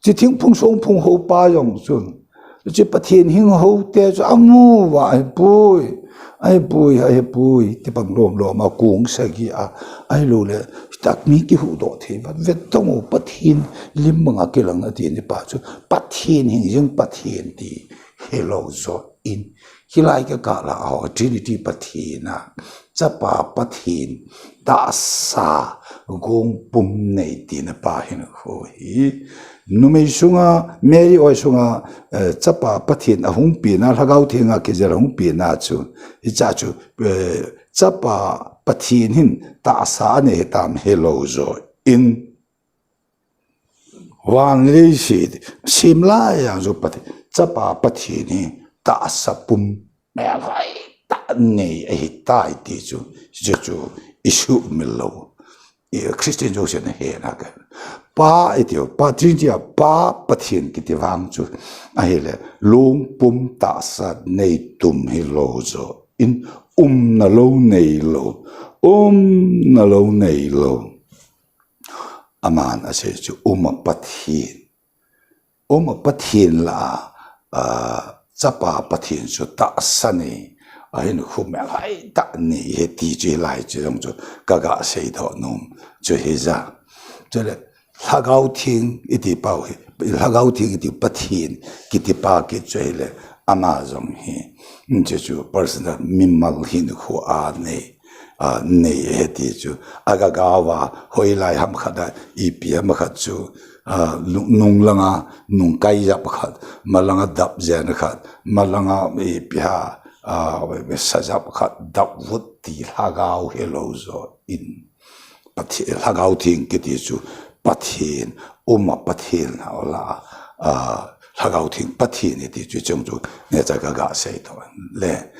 hiche thingphung songphung houpa jong chun, hiche Pathen hing houte chu amu uva ahipoi, ahipoi, ahipoi, ti bang lom lom a kong sagi a, ahilou le, tak mi kihuhdoh thei uva, vet tong u Pathen lim banga kilang ati ni pa chu, Pathen hing jing Pathen ti hilou jo in, hilai ka kah lah a ho, Trinity Pathen a, Chapa Pathen, tahsa, gong pum nei tina pa hinkho hi. Numei sunga, Mary oi sunga, eh, Chapa Pathen ahung pena, Lhagao Thenga kijel ahung pena chu, hicha chu, eh, Chapa Pathen hin tahsa anei hitam hilou jo in. Van leiset sem lai a jong Pathen, Chapa Pathen hi tahsa pum melhoi tah nei ahitai ti chu, hiche chu isuhmil lou. I Christian jousen ahe na ka. Pa iti u, Pa Trinity a Pa Pathen kiti vang chu, ahile, lungpum tahsa nei tum hilou jo in, umna lou neilou, umna lou neilou. Aman asei chu, Uma Pathen, Uma Pathen lah a, a, Chapa Pathen chu tahsa nei, ahinkho melhoi tah nei ahi ti chu hilai chu jong chu ka ga seidoh nom chu hija. Chule Lhagao Theng iti pau hi, Lhagao Theng iti Pathen kiti pa kit chu hile, ama jong hi, hiche chu personal mimal hinkho a nei, a, nei ahi ti chu. Aga gao va, hoilai ham khat a, ipi ham khat chu, a, nung, nung langa, nung kai jap khat, malanga dap jen khat, malanga ipi ham, a, sa jap khat, dap vut ti lhagao hilou jo in. Pathen, Lhagao Theng kiti chu Pathen, Uma Pathen lah a, a, Lhagao Theng Pathen iti chu chung chu neocha ka ga seidoh le.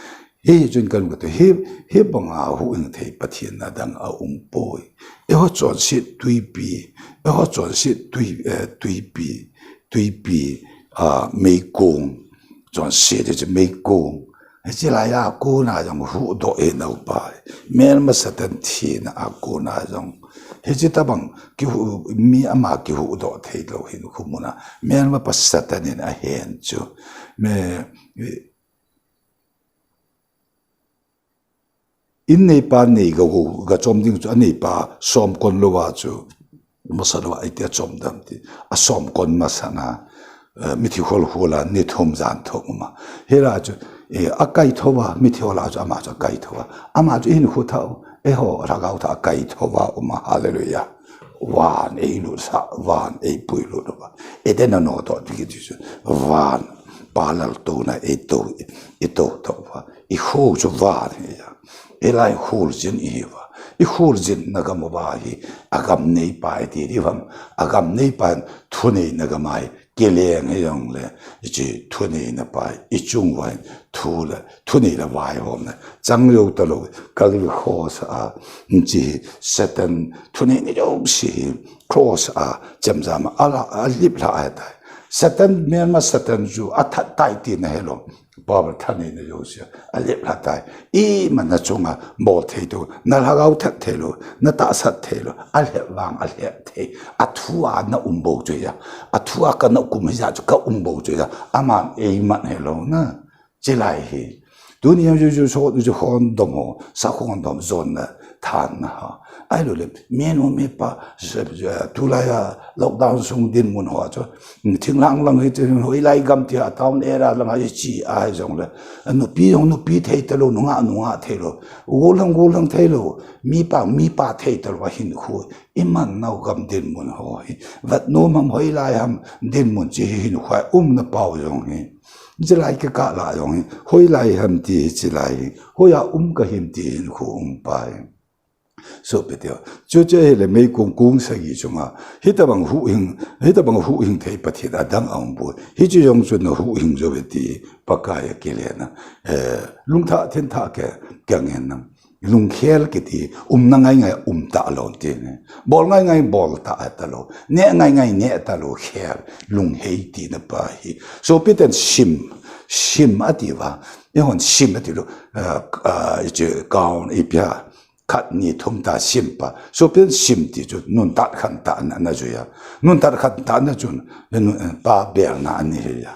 Hichun kan kote, hi, hibanga huhhing thei Pathen adang aumpoi. Eiho chonset twipi, eiho chonset twi, eh, twipi, twipi, a, meikong, chonset hiche meikong. Hiche laiya kona jong huhdoh hi nau pa. Melma Satan thina a kona jong. Hiche tabang kihu, mi ama kihuhdoh theilou hinkho muna. Melma pa Satan in ahen chu. Me, in neipa nei ga, ga chom ding chu, aneipa som kon louva chu, masa louva iti a chom dem ti. Asom kon masana, eh, mithi hol hola ni thum jan thum uma. Hila chu, eh, akai thouva, mithi hola chu ama chu akai thouva. Ama chu hinkho thah u, eiho lhagao thah akai thouva uma. Hallelujah. Van eilut sah, van eipuilut uva. Eden a nodoh ti kiti chu, van, Pa laltouna eitou, eitou thouva. Ikho chu van hi a. Hilai kholjin ihiuva. Ikholjinna gam uva hi, agam neipa iti diu ham. Agam neipa in thuneina gam a hi, kileng hijongle, hiche thuneina pa hi, ichung uva hin, thu le, thunei le vaihomna. Chang jou talou, Calvary Cross a, hiche hi, Satan, thuneina jouse hi, cross a, chemjam a, ala, alip lha ahitai. Satan, melma Satan chu, athat tai tina hilou. Paul thaneina jouse, alep lha tai. Iman nachunga bol thei tou, nalhagao that theilou, natahsa theilou, alhep vang alhep thei. Athua naum bou chu hia. Athua kana kum hijeh chu kaum bou chu hia. Aman eiman hilou na. Chulai hi. Tuni jong chu, chu so, chu khondom ho, sa khondom jonna thanna ho. Ahilouleh, mi nu mipa, tulai a lockdown sung dinmun ho chu, thinglhang lang hi chu, hoilai gam tia, town area lang hi chi ahijongle, nupi jong nupi thei talou, nungah nungah theilou, gollhang gollhang theilou, mipa mipa thei talou, ahinkho, iman nau gam dinmun ho hi, vet nom ham hoilai ham dinmun chi hi hinkho a umna pau jong hi. Chulai kikah lah jong hi, hoilai ham ti hi chulai hi, hoiya um kahim ti hinkho um pai. Sopite ho, chuche ahile meikong kong sagi chunga hitabang huhhing, hitabang huhhing thei Pathen adang aumpoi. Hiche jong chu nahuhhing jouve ti Pakai a kilena. Eh, lungthah thenthah ke, kei ngen nang. Lungkhel kiti, umna ngaingai um talou ti ne. Bol ngaingai bol ta talou. Neh ngaingai neh talou khel. Lunghei tina pa hi. Sopiten sim, sim ati uva. Eihon sim ati lou. Ah, ah, ichi kaun ipia. Khat ni thum ta sim pa. Sopiten sim ti chu nuntat khan tah na, na juiya. Nuntat khan tah na chun, nun, pa belna ani juiya.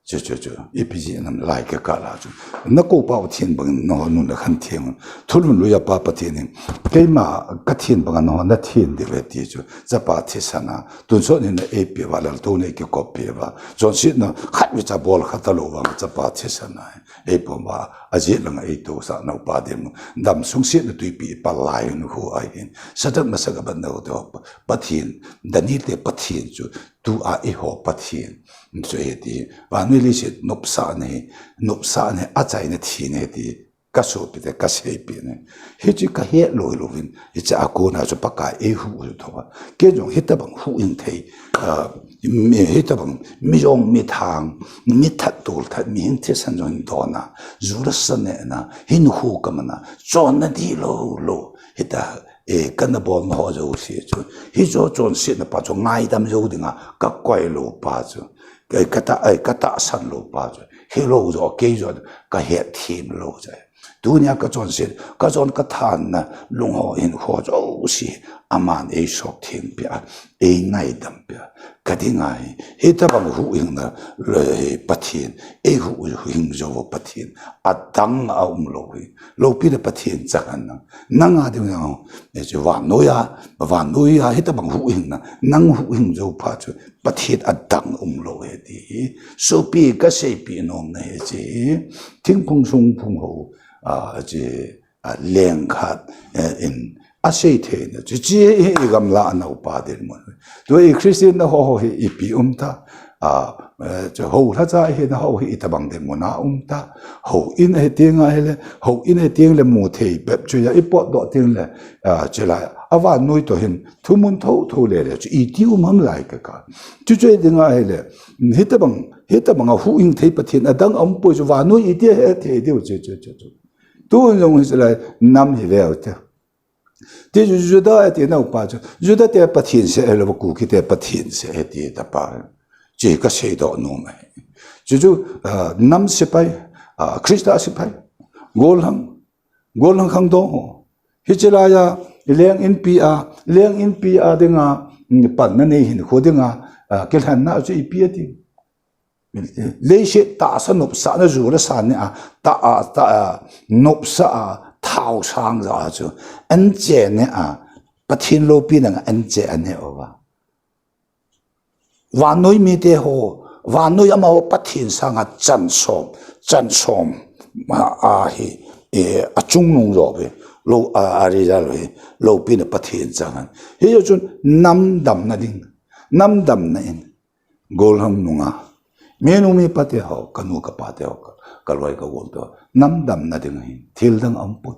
Chu, chu, chu. Ipi jeh ham lai ka kah a chu. Nakou pa Pathen bang nangho nunna khan theng. Thulhun lui a pa Pathen in. Keima ka Pathen bang nangho nathen diu ahi ti chu. Chapa thisan a. Tonsot hin eipe uva laltouna eikikop peh uva. Chonsetna khat vei cha bol kha talou vang chapa thisan a. Eipom uva. Ajeh langa eitousah nau pa dinmun. Damsung setna tuipi ipal lai hin khu ahin. Shadrach, Meshach, Abednego te ho pa, Pathen. Daniel te Pathen chu. Tua eiho Pathen. Chu ahi ti. Vannoi leiset nopsahna hi, nopsahna hi, achaina thina ahi ti. Ka sopite, ka seipeh ne. Hiche ka het lou lou vin. Hiche a kona chu Pakai eihuh u thou a. Kei jong hitabang huhhing thei. Ah, mi, hitabang mi jong mi thang. Mi that tol that, mi hin thisan jong hin dona. Ju le sa nehna. Hinkho ka mana. Chonna dihlou lou. Hita, eh, kana bolna ho jouse chu. Hiche chonsetna pa chu ngaidam jou dinga, ka koi lou pa chu. Ka, ka ta, eh, ka tahsan lou pa chu. Hilou jo, kei jo, ka hetthem lou chu. Tunia ka chonset, ka chon ka thanna, lung ho hinkho jouse. Aman eisop theng peh a, eingaidam peh a. Ka dinga hi, hitabang huhhingna, le, Pathen, eihuh, huhhing jou Pathen. Adang aumlou hi. Loupina Pathen chang hen nang. Nanga ding nang, eh, chu vannoi a, vannoi a, hitabang huhhingna, nang huhhing jou pha chu, Pathen adang umlou ahi ti hi. Sopi ka seipeh nomna ahi chu. Thingphung sungphung ho, ah, chu, ah, leng khat, eh, in, asei theina chu. Chu hi i gamla a nau pa dinmun. Tua i Christian na ho ho hi ipi um ta. Ah, eh, chu ho lhacha hina ho hi itabang dinmun a um ta. Houin ahi teng ahile, houin ahi teng le mu thei bep chu ahi, i potdoh teng le, ah, chulai, a vannoi toh hin, thumun thotho le le, chu iti um ham lai ka kah. Chuche ding ahile, hitabang, hitabang a huhhing thei Pathen adang aumpoi chu vannoi iti ahe thei diu chu, chu, chu, chu. Tun jong hi chulai, nam hi veu te. Ti chu Juda ati nau pa chu. Juda te Pathen seh hilou, Kuki te Pathen seh ahi ti ta pa. Chu ka seidoh nom ahi. Chu chu, ah, nam sepai, ah, Christa sepai. Gollhang, gollhang khangdong ho. Hiche laiya, leng inpi a, leng inpi a dinga, mm, panna nei hinkho dinga, ah, kilhenna chu ipi ati. Leiset tahsa nopsahna ju le sa neh a, ta a, ta a, nopsah a, thao sang ja a chu. Anche neh a, Pathen loupina a anche aneh uva. Vannoi mite ho, vannoi amaho Pathen sanga chansom, chansom, a, ahi, eh, achungnung jo ve, lou, a, a result ve, loupina Pathen chang hen. Hiche chun nam damna ding, nam damna in, Gollhang nunga. Minu mipa te ho, ka nu ka pa te ho, ka, ka loi ka gol te ho. Nam damna ding ahi, thil dang aumpoi.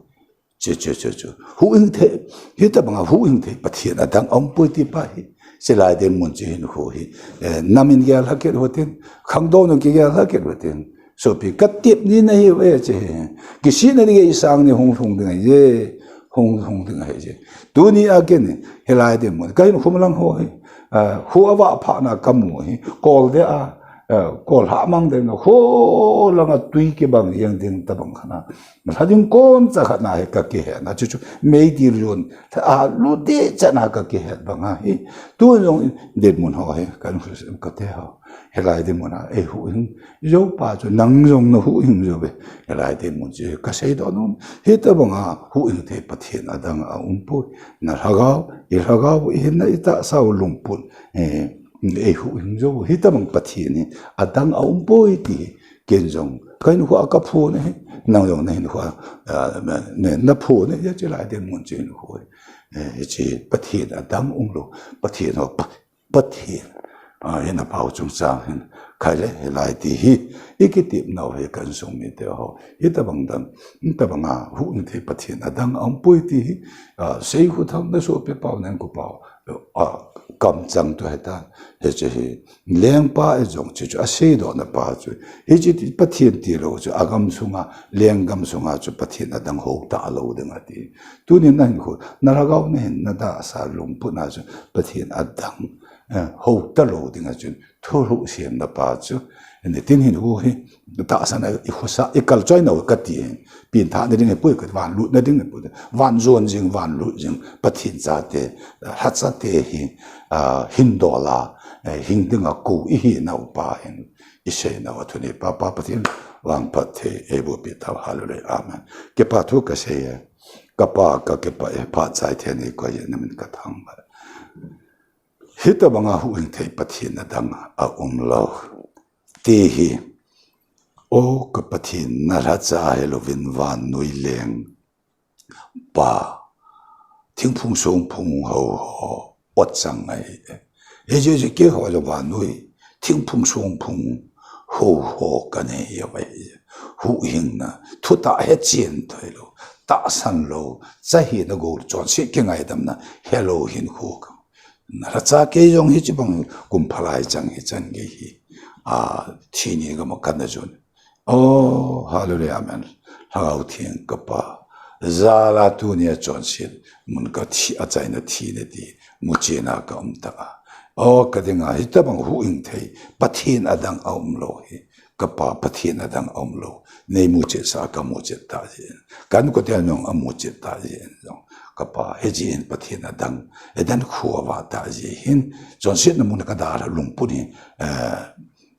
Chu, chu, chu, chu. Huhhing thei, hitabang a huhhing thei, Pathen adang aumpoi ti pa hi. Chulai dinmun chu hinkho hi. Eh, nam in gel lha kit utin, khangdong in kigel lha kit utin. Sopi ka tep ni na hi ve chu hi. Kisihna ding i sang ni hung lhung ding ahi. Hung, hung ding ahi chu. Tuni a ken, hilai dinmun. Ka hinkho lang ho hi. Ah, kho a vah phat na ka mu hi, kol de a, ah, kol hah mang de na, kho langa tui kibang jeng ding tabang khat na. Lha ding kon cha khat na hi ka kihet na, chu chu, meidil jon, a lu de cha na ka kihet bang a hi. Tun jong dinmun ho hi, ka nu ka te ho. Hilai dinmun a, eihuhhing, jou pa chu, nang jong nahuhhing jou ve. Hilai dinmun chu, ka seidoh nom. Hitabang a, huhhing thei Pathen adang aumpoi. Na lhagao, i lhagao, i hinna i tahsa u lungput, eh, eihuhhing jou, hitabang Pathen hi adang aumpoi ti, ken jong, ka hinkho a ka phon ahi, nang jong na hinkho a, ah, na, na phon ahi, chulai dinmun chu hinkho ahi. Eh, chu Pathen adang umlou, Pathen ho, Pa, Pathen, a, hina pau chungchang hin, khaile, hilai ti hi, i kitepnau hi ka insung mite ho. Hitabang dang, hitabang a, huhhing thei Pathen adang aumpoi ti hi, a, Seikhuthang na sopi pau, Nengkupau, a, kamchang tu hitan, hiche hi, lengpa ijong chu, chu aseidohna pa chu. Hiche ti Pathen tilou chu, agam sunga, lenggam sunga chu Pathen adang hou talou ding ati. Tunin na hinkho, na lhagao na hin, na tahsa lungput na chu, Pathen adang, eh, hou talou ding a chun, thulhuh semna pa chu. Nitin hin u hi, tahsan a i khosa, i kalchoinau kati hin. Pengthah na ding ahipoi, ka van lutna ding ahipoi. Van jon jing, van lut jing, Pathen chate, lhacha te hi, a, hin dol a, eh, hing dinga kou i hinau pa hin. I seinau a thu nei pa, Pa Pathen, vangphat thei, eiboh peh tau, hallelujah, amen. Kipa thu ka sei e, ka Pa ka kipa e, phat chai thei nei koi e, na min ka thangvah. Hitabang a huhhing thei Pathen adang aumlou. Ti hi, o ka Pathen na lhacha hilouvin vannoi lengpa, thingphung songphung hou ho, o chang ahi. Hiche chu keiho jong vannoi, thingphung songphung hou ho ka nei ahi. Huhhingna, thutah hechen theilou, tahsan lou, cha hina gou chonset kingaidamna, helou hinkho ka. Na lhacha kei jong hiche bang kum phalai chang hi chan gei hi. A, thi ni gam a kana jon. Oh, hallelujah, amen. Lhagao Theng ka Pa. Jal a tunia chonset mun ka thi, achaina thi nati. Muchetna ka um ta a. Oh, ka dinga hitabang huhhing thei Pathen adang aumlou hi. Ka Pa, Pathen adang aumlou. Nei muchet sa ka muchet ta jin. Ka inkote jong amuchet ta jin jong. Ka Pa, hiche hin Pathen adang. Eden khovah ta jin. Chonsetna mun ka dalha lungput hi, eh,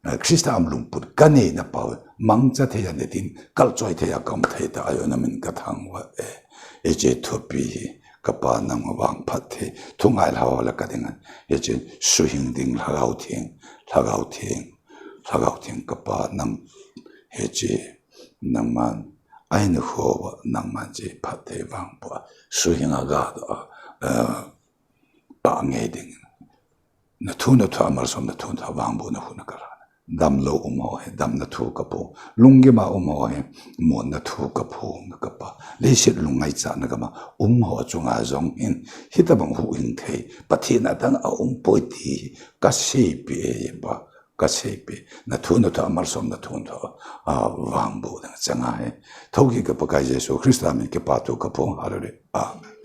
eh, Christa a um lungput ka neina pau. Mangcha thei a nitin, kalchoi thei a ka um thei ta ahi, na min ka thangvah e. Hiche thupi hi, ka Pa nang vangphat thei. Thungailhao la ka dinga. Hiche suhing ding Lhagao Theng, Lhagao Theng. Lhagao Theng ka Pa nang, hiche, nangman, aina khoa, nangman hiche phatthei vangboh a, suhing a gadoh a, eh, pah ngei ding. Na thu na thua a malsom, na thu na thua vangbohna hun a ka lhah. Damlou um ho hi, damna thu ka phong. Lunggim a um ho hi, muanna thu ka phong, ka Pa. Leiset lungngaichana gam a um ho chunga jong hin, hitabang huhhing thei Pathen adang aumpoi ti ka seipeh e Pa. Ka seipeh. Na thu na thua a malsom, na thu na thua, a, vangboh ding chang ahi. Thokit ka Pakai Jesu Christa min kipa thu ka phong. Hallelujah. Amen.